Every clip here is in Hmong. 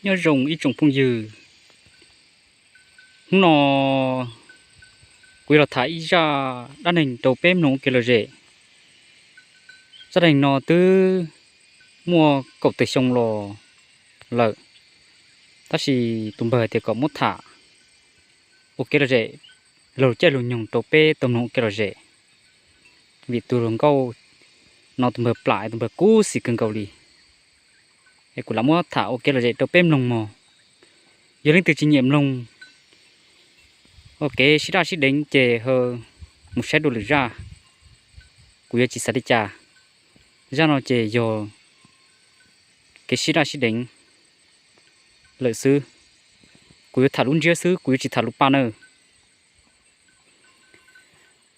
Nyob zoo ib tsoom phooj ywg, hnub no kuv yuav los tham ib zaj dab neeg rau peb mloog ua kev lom zem. Zaj dab neeg no twb muaj kaum tawm xyoo los lawm, tab sis tus npawg tias kom muab tham ua kev lom zem lug caij lug nyoog rau peb tau mloog ua kev lom zem, vim tus hluas nkauj no tus npawg plam, tus npawg kub xim kawg nkaus li. Es kuv lam muab tham ua kev lom zem rau peb mloog mog. Yog leej twg tsis nyiam mloog ua kev sib daj sib deev ces ha mus saib dua lwm zaj, kuv yuav tsis xav li cas. Zaj no ces yog kev sib daj sib deev lawm xwb. Kuv yuav tham lub ntsiab xwb, kuv yuav tsis tham lus paj nawb.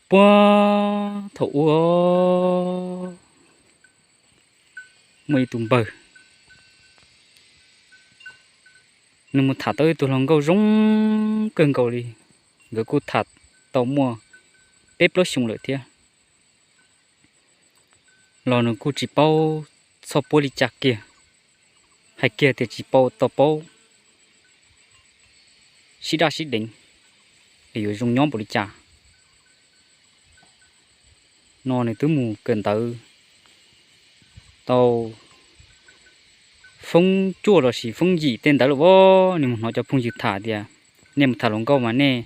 Puag thaum ub muaj ib tus npawg, nws mus tham tau ib tug hluas nkauj zoo kawg nkaus li. Nkawd kuj tham tau muaj peb plaub xyoo lawm thiab, los nws kuj tsis paub txhoj puab li cas kiag, hais kiag tias tsis paub, tau paub sib daj sib deev es yuav zoo nyob npaum li cas. No nws twb mus kawm ntawv tau foob cuaj lossis foob yim tej ntawd lawm as. Nws mus hnov cov phooj ywg tham tias nej mus tham hluas nkauj mas nej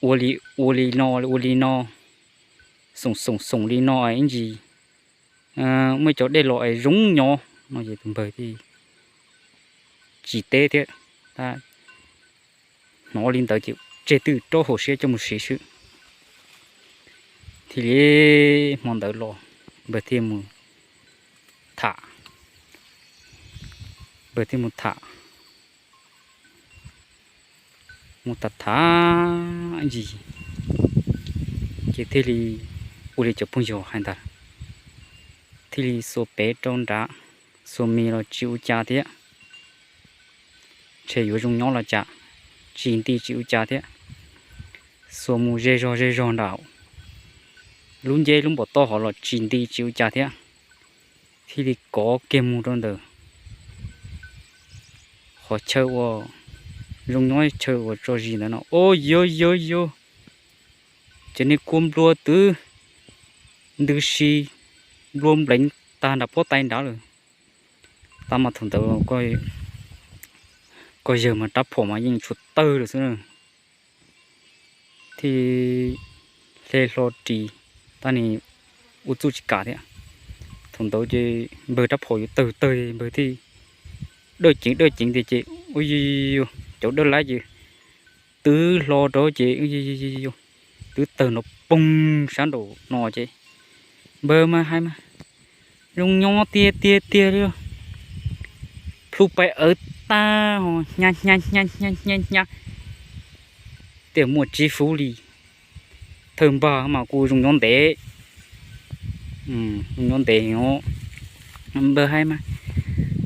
ua li, ua li no, ua li no, xoom xoom xoom li no es ib ntsis muaj cov dej los es zoo nyob no es tus npawg thiaj tsis teb thiab. Hnov li ntawd ces tseg twj rab hauv siab coj mus siv xwb. Thiaj li hmo ntawd los npawg thiaj mus tham, npawg thiaj mus tham, mus tham tham ntsis ces thiaj li ua li cov phooj ywg hais ntag, thiaj li xuas pem rau nrad, xuas mis los tsis ua cas thiab, ntshe yuav zoo nyob los cas, tsis nti tsis ua cas thiab. Xuas mus ze zog ze zog nram lub nceb lub npom toj hov los tsis nti tsis ua cas thiab. Thiaj li kov kiag mus rau ntawm qhov chaw uas zoo nyob, chaw uas tso zis ntawd no, o, yuav yuav yuav, ces niag kua nplua twb ntws si nplua npleev tag nram pob tais nrad lawm. Tab mas thaum ntawd koj yawg mas rab phom mas yeej tshuav tawg lawm xwb na. Thiaj hle hlo ris, tab sis ua txuj tsis kam thiab. Thaum ntawd ces npawg rab phom yuav tawg tawg npawg thiaj dawj ceev dawj ceev tias ces, u, cov dawj laib ces twb hlo rau ces twb tawg nrov poog sab nraum no ces npawg mas hais mas zoo nyob tiag tiag tiag li. Plhu pais awv tag ho hnyav hnyav hnyav hnyav hnyav, tias muaj tsis fub li. Thawj npag mas kuj zoo nyob ntev, zoo nyob ntev os. Npawg hais mas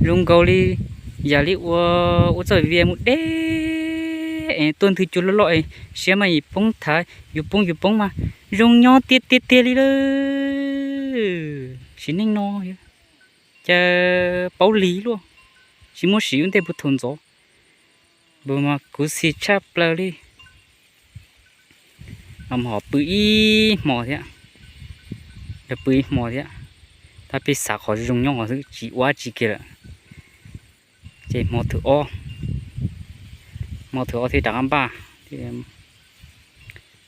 zoo nkaus li yam li ua, ua txoj vias mus deb es tuaj ntwg cua loj loj es siab mas yus poob thav, yus poob yus poob mas zoo nyob tiag tiag tiag li lawm. Sim neej no cas paub lig luaj, tsis muab siv ua ntej puag thaum ntxov. Npawg mas khuv xim tshaj plaws li. Los mus ho pw ib hmo thiab, pw ib hmo thiab, tab peb xav qhov zoo nyob ho xwb tsis ua tsi kiag lawm. Ces hmo thawm ob, hmo thawm ob thiaj rov qab npaj,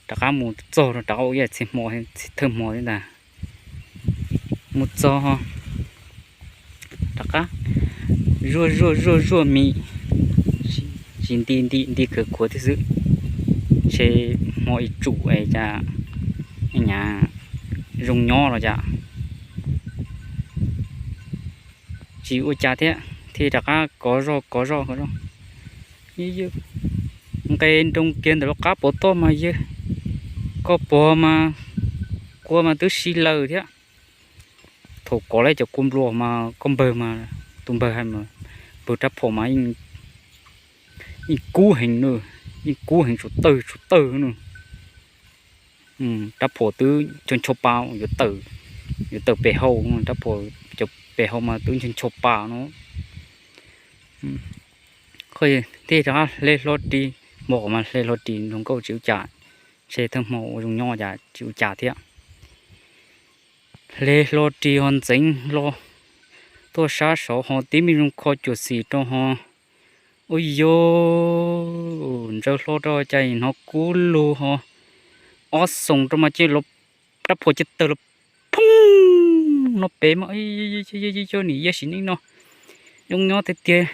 rov qab mus txog rau rov qab ua ib txhia hmo, thawj hmo thiab ntag. Mus txog rov qab zuaj zuaj zuaj zuaj mis, tsis nti nti nti kawg khuav thiab xwb, ntshe hmo ib tsum es cas, nyav zoo nyob los cas. Tsis ua cas thiab, thiaj rov qab kov zog kov zog kov zog. Nqes nroo kiag ntawm lub qab pov toj mas yawg, koj pog mas, kua mas twb si lawm thiab. Thaum kov lawm cov kua nplua mas koj npawg mas, tus npawg hais mas, npawg rab phom mas yeej kub heev, yeej kub heev, tshuav tawg tshuav tawg no. Rab phom twb ncho ncho pa, yuav tawm pem hau, rab phom cov pem hau mas twb ncho ncho pa no. Qhov thiaj rov qab hle hlo ris, hmo qhov mas hle hlo ris hluas nkauj tsis ua cas, ntshe thawj hmo ua zoo nyob cas tsis ua cas thiab. Hle hlo ris ho ntxeev hlo tuaj sab saud ho tib me zoo kho cuam xim rau ho. Ua yog ntsaws hlo rau cas hnov kub lug ho ob xoos rau mas cia li rab phom cia tawg los phoob no pem mas, yog nim yog sim neej no zoo nyob tiag tiag.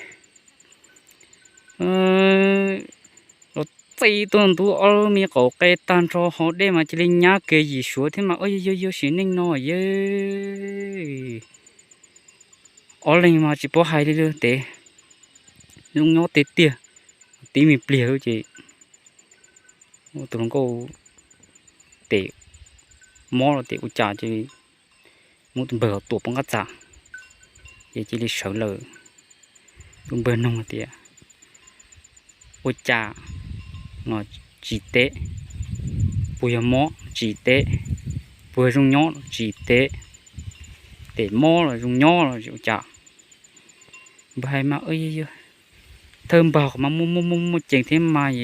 Los txi tuaj ntub ob lub me qaum qe tag nrho ho dej mas cia li nyab kiag yim suav thiab mas, ua yog yog sim neej no yog ob leeg mas tsis paub hais li lawm tes zoo nyob tiag tiag. Tib me pliag ces tus hluas nkauj tes mob los tes ua cas cia li muab tus npawg tuam poob qab txaj, ces cia li sawv lawm. Tus npawg nug tias, ua cas no tsis teb, puas yog mob tsis teb, puas yog zoo nyob tsis teb, tes mob los zoo nyob los ua cas. Npawg hais mas, thawj npawg qhov mas muaj muaj muaj muaj ceem thiab mas,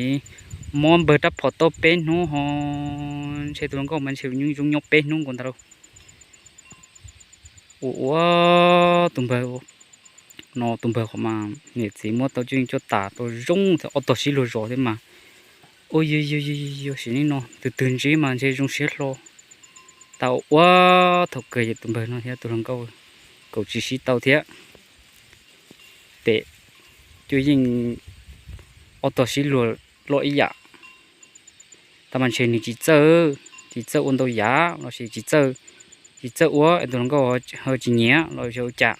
mob npawg rab phom tau peb hnub ho ntshe tus hluas nkauj mas ntshe zoo nyob peb hnub nkaus ntag lauj. Ua ua tus npawg no tus npawg qhov mas niam txiv muab tau cuaj yeej cuaj tas tau zoo thiab ob tog sib luag zos thiab mas, ua yog yog yog sim neej no twg twg ntsib mas ntshe zoo siab hlo. Tau ua thaum kawg ces tus npawg no thiab tus hluas nkauj kaum tsis sib tau thiab. Tes cuaj yeej ob tog sib luag loj ib yam, tab mas ntshe nws tsis txawj, tsis txawj ua ntau yam los sis tsis txawj, tsis txawj ua es tus hluas nkauj ho tsis nyiam los yog ua cas,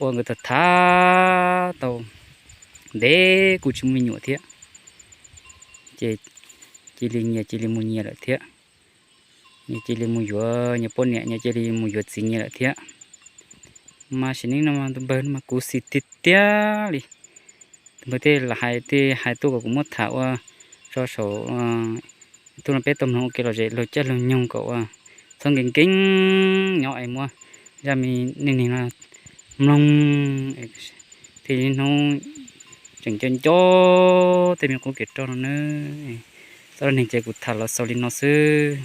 ua nkawd tham tham tau ntev kuj tsis muaj me nyuam thiab. Ces cia li nyias cia li mus nyias lawm thiab. Nyias cia li mus yuav nyias poj niam, nyias cia li mus yuav txiv nyias lawm thiab. Mas sim neej no tus npawg no mas kuv xis tiag tiag li. Tus npawg thiaj lam hais, thiaj hais tuaj kom kuv muab tham ua tso saum, tuaj no peb tau mloog ua ke los zem laug caij laug nyoog kom ua txhob nkees nkees nyob es muab zaj me neej neeg no mloog thiaj li hnub tseem nco nco tej me qub kev roj no nawb. Txoj dab neeg ces kuv tham los xaus li no xwb.